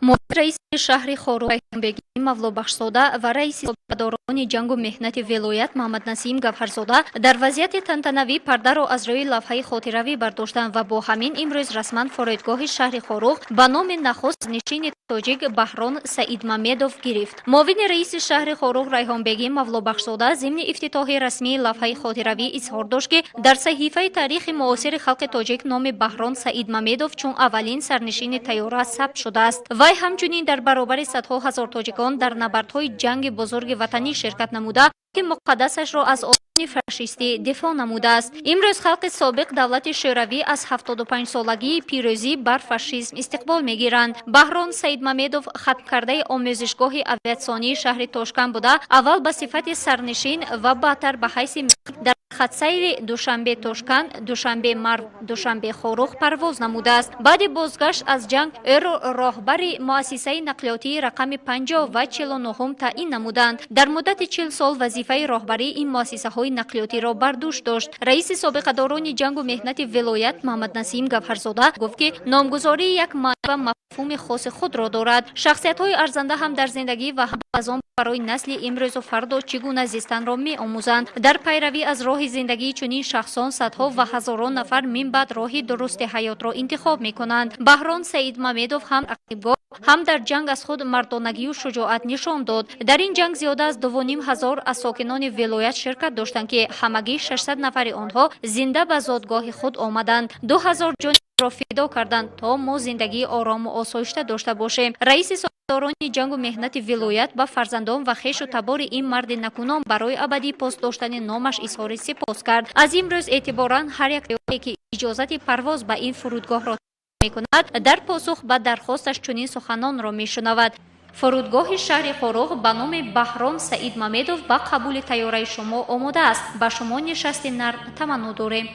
Муовини раиси шаҳри Хоруғ Райҳонбегӣ Мавлобахшзода ва раиси собиқадорони ҷангу меҳнати вилоят Муҳаммаднасим Гавҳарзода дар вазъияти тантанавӣ пардаро аз рӯи лавҳаи хотиравӣ бардоштанд ва бо ҳамин имрӯз расман фурудгоҳи шаҳри Хоруғ ба номи нахуст нишини тоҷик Баҳрон Саидмамедов гирифт. Муовини раиси шаҳри Хоруғ Райҳонбегӣ Мавлобахшзода зимни ифтитоҳи расмии лавҳаи хотиравӣ изҳор дошт, ки дар саҳифаи таърихи муосири халқи тоҷик номи Баҳрон Саидмамедов чун аввалин сарнишини тайёра сабт шудааст. Вай ҳамчунин дар баробари садҳо ҳазор тоҷикон дар набардҳои ҷанги бузурги ватанӣ ширкат намуда, ки муқаддасашро аз олмони фашистӣ дифоъ намудааст. Имрӯз халқи собиқ давлати Шӯравӣ аз 75-солагии пирӯзӣ бар фашизм истиқбол мегиранд. Баҳрон Саидмамедов хатмкардаи омӯзишгоҳи авиатсионии шаҳри Тошканд буда, аввал ба сифати сарнишин ва баъдтар ба ҳайси дар хатсайри Душанбе Тошканд, Душанбе Марв, Душанбе Хоруғ парвоз намудааст. Баъди бозгашт аз ҷанг ӯро роҳбари муассисаи нақлиётии рақами 50 ва 49-ум таъин намуданд. Дар муддати 40 сол вазифаи роҳбарии ин муассисаҳои нақлиётиро бар дӯш дошт. Раиси собиқадорони ҷангу меҳнати вилоят Муҳаммаднасим Гавҳарзода гуфт, ки номгузории як маъни ва мафҳуми хоси худро дорад. Шахсиятҳои арзанда ҳам дар зиндагӣ ва ҳам аз он барои насли имрӯзу фардо чӣ гуна зистанро меомӯзанд. Дар пайравӣ аз роҳи зиндагии чунин шахсон садҳо ва ҳазорон нафар минбаъд роҳи дурусти ҳаётро интихоб мекунанд. Баҳрон Саидмамедов ҳам ақибгоҳ, ҳам дар ҷанг аз худ мардонагию шуҷоат нишон дод. Дар ин ҷанг зиёда аз 2500 аз сокинони вилоят ширкат доштанд, ки ҳамагӣ 600 нафари онҳо зинда ба зодгоҳи худ омаданд. 2000 ҷонро фидо карданд, то мо зиндагии орому осоишта дошта бошем. Раиси дорони ҷангу меҳнати вилоят ба фарзандон ва хешу табори ин марди накуном барои абадӣ пос доштани номаш изҳори сипос кард. Аз имрӯз эътиборан ҳар як ки иҷозати парвоз ба ин фурудгоҳро мекунад, дар посух ба дархосташ чунин суханонро мешунавад: «Фурудгоҳи шаҳри Хоруғ ба номи Баҳром Саид Мамедов ба қабули тайёраи шумо омода аст. Ба шумо нишасти нарм таманно дорем».